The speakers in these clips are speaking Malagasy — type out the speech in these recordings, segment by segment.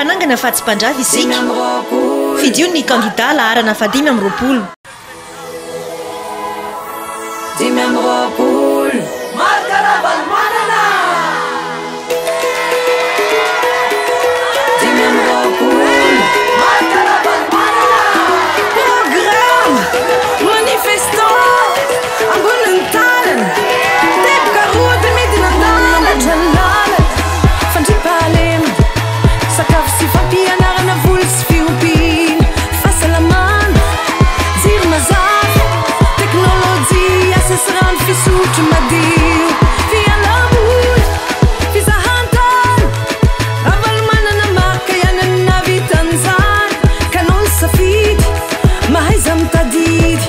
Mpanangana fa tsy mpandrava isika. Fidio ny kandida laharana faha-25. 25. Marc Ravalomanana! 25. Marc Ravalomanana! Programme! Manifesto! Ambonin'ny tanana! Teboka roa dia midina an-dalana! Fandriampahalemana, sakafo sy fampianarana, voly sy fiompiana, fahasalamana, jiro mazava, teknolojia, asa sy rano fisotro madio, fialam-boly, fizahantany, Ravalomanana Marc ihany no nahavita an'izany, ka anao ny safidy, mahaiza mitadidy,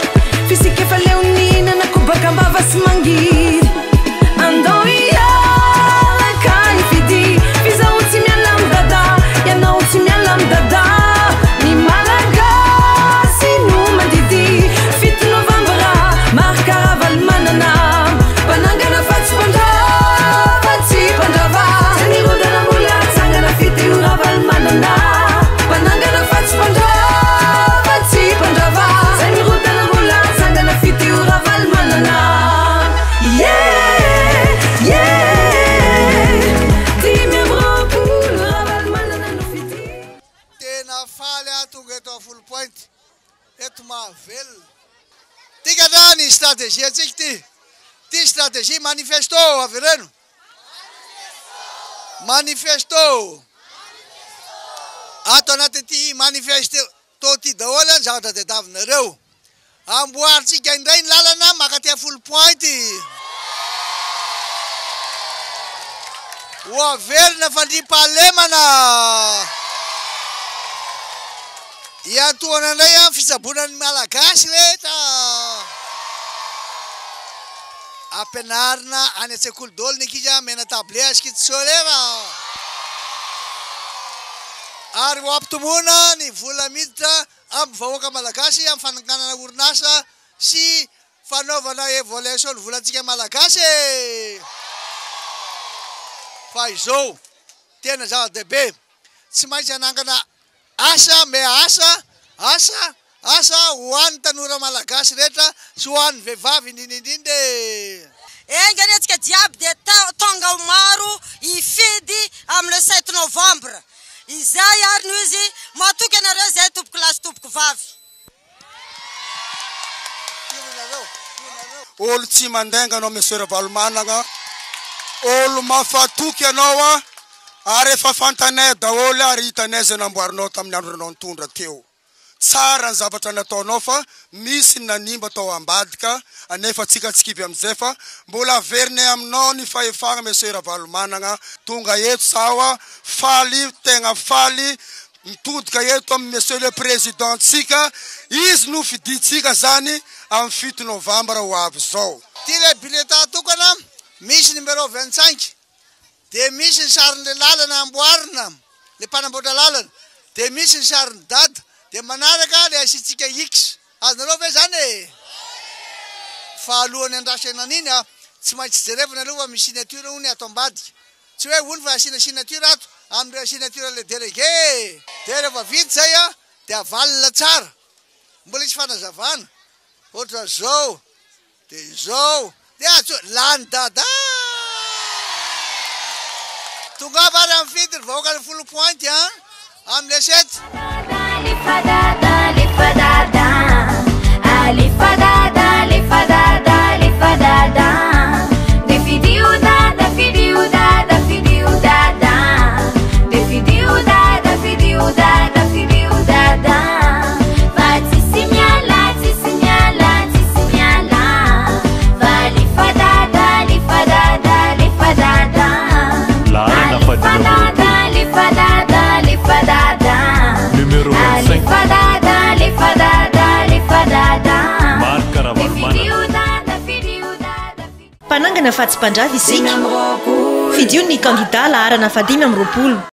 f'isika efa leo nihinana kobaka am-bava sy mangidy. Andao hiaraka hifidy F'izaho tsy miala amin'i Dada Ianao tsy miala amin'i Dada Ny Malagasy no mandidy Fito novambra, Marc Ravalomanana Mpanangana fa tsy mpandrava Tsy mpandrava Tsy nirodana mbola hatsangana Fidio Ravalomanana Mpanangana fa tsy mpandrava Tsy mpandrava Tsy nirodana mbola hatsangana Fidio Ravalomanana Yeah! Yeah! 25 Ravalomanana no fidio. Tena faly aho tonga eto Foulpointe, eto Mahavelona. Tika ndra ny stratégie antsika ty. Ty stratégie manifesto avereno. Manifesto. Ato anatin'ity manifesto ty daholo ny zavatra tadiavinareo. Amboarintsika indray ny lalana makaty à Foulpointe. Ho averina fandriampahalemana. Hiantohana indray ny fitsaboana ny Malagasy rehetra. Ampianarina any an-tsekoly daholo ny ankizy omena tablier sy kit solaire. Ary ho ampitomboina ny vola miditra amin'ny vahoaka malagasy amin'ny fananganana orinasa sy fanaovana évaluation ny volantsika malagasy e! Fa izao, tena zava-dehibe, tsy maintsy hanangana asa, mais asa, asa, asa ho an'ny tanora malagasy rehetra sy ho an'ny vehivavy indrindra indrindra e! Enga anie antsika jiaby dia tonga ho maro hifidy amin'ny le sept novembre. Izay ary no izy, matoky anareo izay tompoko lahy sy tompoko vavy. Olo tsy mandainga anao Monsieur Ravalomanagna, olo mafatoky anao a, ary efa fantanay daholo ary hitanay izay namboarinao tamin'ny andronao nitondra teo. Tsara ny zavatra nataonao fa misy ny nanimba tao ambadika anefa tsika tsy kivy amizay fa mbola averinay aminao ny fahefagna Monsieur Ravalomanagna tonga eto zaho a faly tegna faly mitodika eto am Monsieur le Président tsika izy no fiditsika zany am 7 novembre ho avy zao. Ty le bulletin tokana misy numéro 25 Dia misy ny sarin'ilay lalana amboarina, ilay mpanamboatra lalana, dia misy ny sarin'i Dada, dia manaraka ilay asiantsika X. Azonareo ve izany e? Fa alohan'ny andrasana an'iny a, tsy maintsy jerevana aloha fa misy signature hono ato ambadika. Tsy hoe hono fa asiana signature ato, amin'ilay signature an'ilay délégué e! Dia rehefa vita izay a, dia avalona tsara. Mbola hisy fanazavana. Ohatran'izao. Dia izao dia atso lany dada ah! Tongava ary amin'ny fidy ry vahoaka ny folo pointy an! Amin'ny assiette. Alefa dada, alefa dada, alefa dada, alefa dada, alefa dada, de fidio dada, fidio dada, fidio dada, de fidio dada, fidio dada, fidio dada, fa tsisy miala, tsisy miala, tsisy miala, fa alefa dada, alefa dada, alefa dada, Laharana alefa 25. dada, alefa dada, alefa dada. Numéro 25. Alefa dada, alefa dada, alefa dada. Marc Ravalomanana. Fidio dada, fidio dada, fidio. Mpanangana fa tsy mpandrava isika. Fidio ny kandida laharana faha-25.